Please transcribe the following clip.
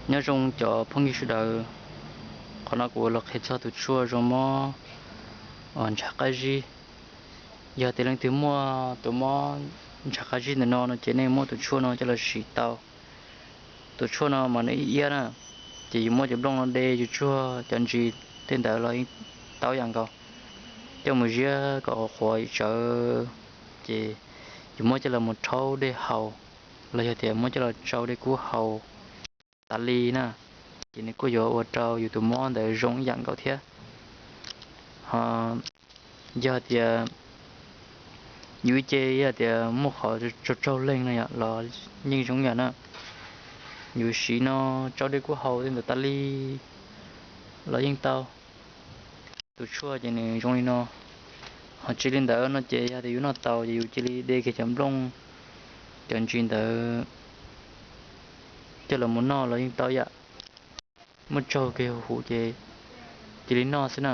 Nyob zoo cov phooj ywg sawv daws, qhov no kuv los qhia txog tus tshuaj zoo mob ntshav qab zib. Yog tias leej twg muaj tus mob ntshav qab zib ntawm no no ces nej muab tus tshuaj no coj los siv tau. Tus tshuaj no mas nws ib iab na, ces yus muab cov nplooj no de yus tsuag cov ntsis tej ntawd los yeej tau ib yam nkaus. Coj mus ziab kom qhuav tsawv, ces yus muab coj los mus rhaub dej haus, los yog tias muab coj los tsau dej kub haus tas li na, ces nws kuj yuav ua rau yus tus mob ntawd zoo ib yam nkaus thiab. Ho yog tias yus ib ce yog tias muaj qhov tsaug tsaug leeg no yom los yeej zoo yam na. Yus siv no tsau dej kub haus tej ntawd tas li los yeej tau. Tus tshuaj ces nws zoo li no. Ho tsis li ntawd no ces yog tias yus noj tau ces yus cia li de kiag cov nplooj cov ntsis ntawd coj los mus noj los yeej tau yam. Muab tsaug kiag huv huv ces cia li noj xwb na.